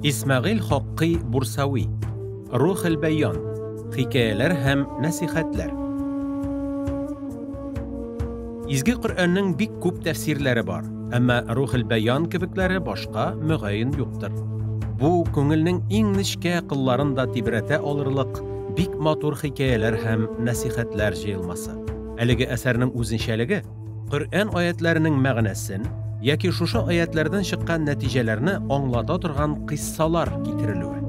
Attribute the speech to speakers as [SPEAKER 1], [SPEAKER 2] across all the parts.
[SPEAKER 1] Исмәгыйль Хаккый Бурсави. Рухел бәян. Хикәяләр һәм нәсихәтләр. Изге Коръәннең бик күп тәфсирләре бар, әмма Рухел бәян кебекләре башка мөгаен юктыр. Бу күңелнең иң нечкә кылларын да тибрәтә алырлык бик матур хикәяләр һәм нәсихәтләр җыелмасы. Әлеге әсәрнең үзенчәлеге Коръән аятләренең мәгънәсен яки шушы аятләрдән чыккан нәтиҗәләрне аңлата торган кыйссалар китерелүе.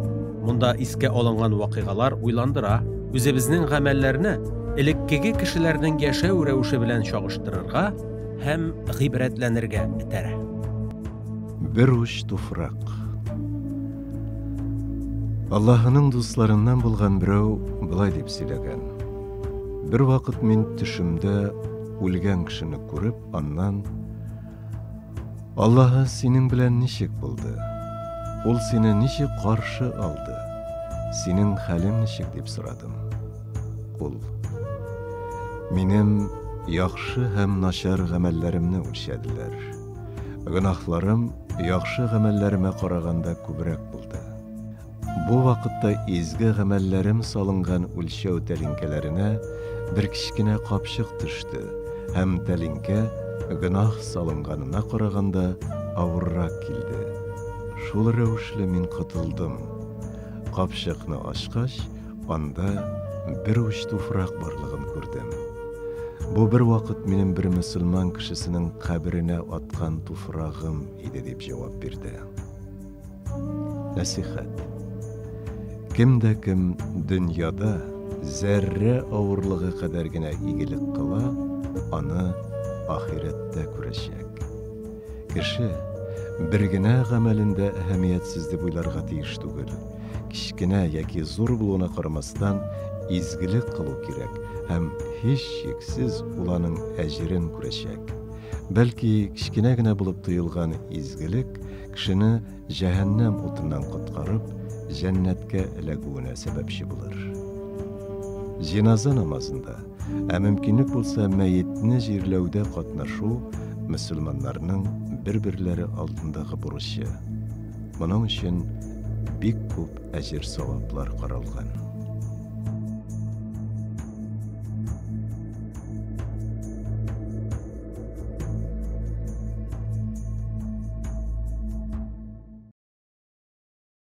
[SPEAKER 1] Монда искә алынган вакыйгалар уйландыра, үзебезнең гамәлләрне элеккеге кешеләрнең яшәү рәвеше белән чагыштырырга һәм гыйбрәтләнергә этәрә.
[SPEAKER 2] Бер уч туфрак. Аллаһының дусларыннан булган берәү болай дип сөйләгән. Бервакыт мин төшемдә үлгән кешене күреп, аннан Аллаһы синең белән ничек булды? Ул сине ничек каршы алды? Синең хәлең ничек дип сорадым. Ул Минем яхшы һәм начар гамәлләремне үлчәделәр. Гөнаһларым яхшы гамәлләремә караганда күбрәк булды. Бу вакытта изге гамәлләрем салынган үлчәү тәлинкәләренә бер кечкенә капчык төште һәм тәлинкә гөнаһ салынганына караганда авыррак килде. Шул рәвешле мин котылдым. Капчыкны ачкач, анда бер уч туфрак барлыгын күрдем. Бу бер вакыт минем бер мөселман кешесенең каберенә аткан туфрагым иде, дип җавап бирде. Нәсихәт. Кем дә кем дөньяда зәррә авырлыгы кадәр генә игелек кыла, аны ахирәттә күрәчәк. Кеше бер генә гамәлен дә әһәмиятсез дип уйларга тиеш түгел. Кечкенә яки зур булуына карамастан, изгелек кылу кирәк һәм һичшиксез ул аның әҗерен күрәчәк. Бәлки, кечкенә генә булып тоелган изгелек кешене җәһәннәм утыннан коткарып, җәннәткә эләгүенә сәбәпче булыр. Җеназа намазында, ә мөмкинлек булса, мәетне җирләүдә катнашу мөселманнарның бер-берләре алдындагы бурычы. Моның өчен бик күп әҗер-саваплар каралган.